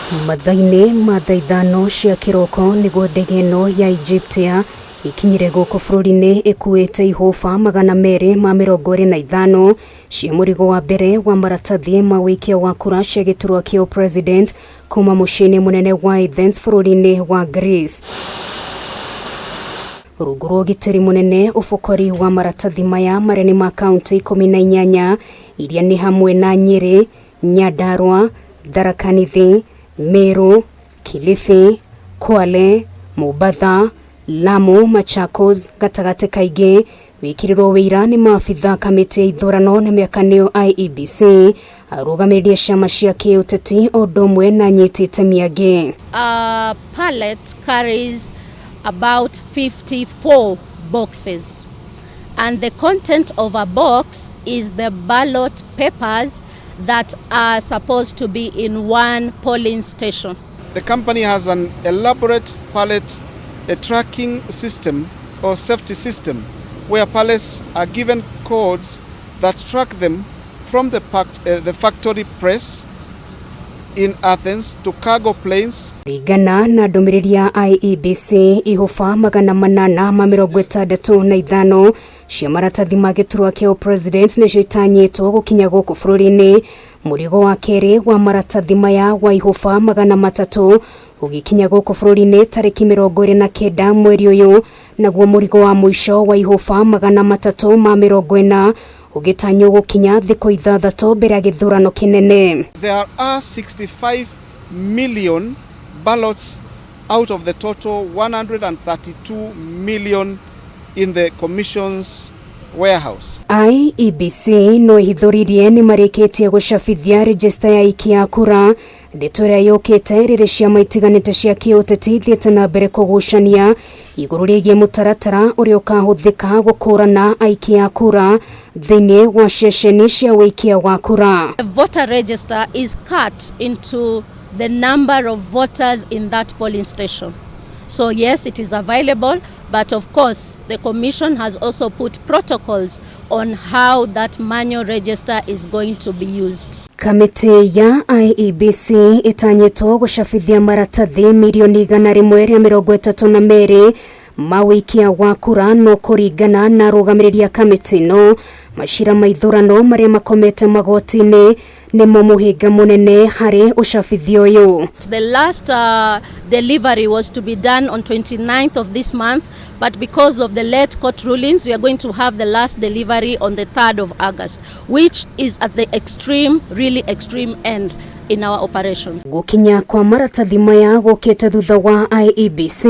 Mathaa-inĩ ma thaa 5 cia kĩroko nĩguo ndege ĩno ya Egyptair ikinyire gũkũ bũrũri-inĩ ĩkuĩte ihũba 225 cia mũrigo wa mbere wa maratathi ma wĩikia wa kura cia gĩturwa kĩa president kuma mũciĩ-inĩ mũnene wa Athens bũrũri-inĩ wa Greece. Rungu rwa ũgitĩri mũnene, ũbokori wa maratathi maya marĩa nĩ ma kaunti 18 iria nĩ hamwe na Nyĩrĩ, Nyandarua, Tharaka Nithi, Meru, Kilifi, Kwale, Mombatha, Lamu, Machakos, gatagatĩ kaingĩ wĩkĩrĩrwo wĩira nĩ maabitha kamĩtĩ ya ithurano na mĩaka nĩyo IEBC, arũgamĩrĩri a ciama cia kĩũteti o ũndũ ũmwe na anyiti itemi angĩ. A pallet carries about 54 boxes, and the content of a box is the ballot papers that are supposed to be in one polling station. The company has an elaborate pallet a tracking system or safety system where pallets are given codes that track them from the factory press in Athens to cargo planes. Kũringana na ndũmĩrĩri ya IEBC, ihũba 865 cia maratathi ma gĩturwa kĩa president nĩcio itanyĩtwo gũkinya gũkũ bũrũri-inĩ. Mũrigo wa kerĩ wa maratathi maya wa ihũba 300 ũgĩkinya gũkũ bũrũri-inĩ tarĩki 29 mweri ũyũ, naguo mũrigo wa mũico wa ihũba 340 ũgĩtanywo gũkinya thikũ 6 mbere ya gĩthurano kĩnene. There are 65 million ballots out of the total 132 million in the Commission's warehouse. IEBC no ĩhithũririe nĩ marĩkĩtie gũcabithia rejista ya aikia a kura, ndeto ĩrĩa yũkĩte rĩrĩ ciama itiganĩte cia kĩũteti ithiĩte na mbere kũgucania igũrũ rĩgiĩ mũtaratara ũrĩa ũkahũthĩka gũkũrana aikia a kura thĩinĩ wa ceceni cia wĩikia wa kura. The voter register is cut into the number of voters in that polling station. So yes, it is available, but of course the Commission has also put protocols on how that manual register is going to be used. Kamĩtĩ ya IEBC ĩtanyĩtwo gũcabithia maratathi mirioni 132 ma wĩikia wa kura, no kũringana na arũgamĩrĩri a kamĩtĩ ĩno, macira ma ithurano marĩa makomete magoti-inĩ nĩmo mũhĩnga mũnene harĩ ũcabithia ũyũ. The last delivery was to be done on 29th of this month, but because of the late court rulings, we are going to have the last delivery on the 3rd of August, which is at the extreme, really extreme end in our operations. Gũkinya kwa maratathi maya gũkĩte thutha wa IEBC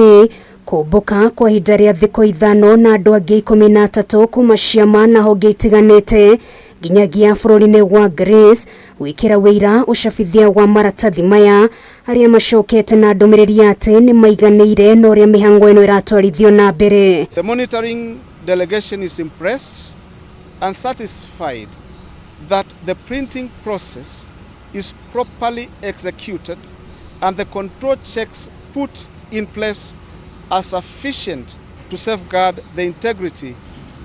kũmbũka kwa ihinda rĩa thikũ 5 na andũ angĩ 13 kuma ciama na honge itiganĩte nginyagia bũrũri-inĩ wa Greece gwĩkĩra wĩira ũcabithia wa maratathi maya, arĩa macokete na ndũmĩrĩri atĩ nĩ maiganĩire na ũrĩa mĩhango ĩno ĩratwarithio na mbere. The monitoring delegation is impressed and satisfied that the printing process is properly executed and the control checks put in place are sufficient to safeguard the integrity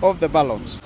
of the ballot.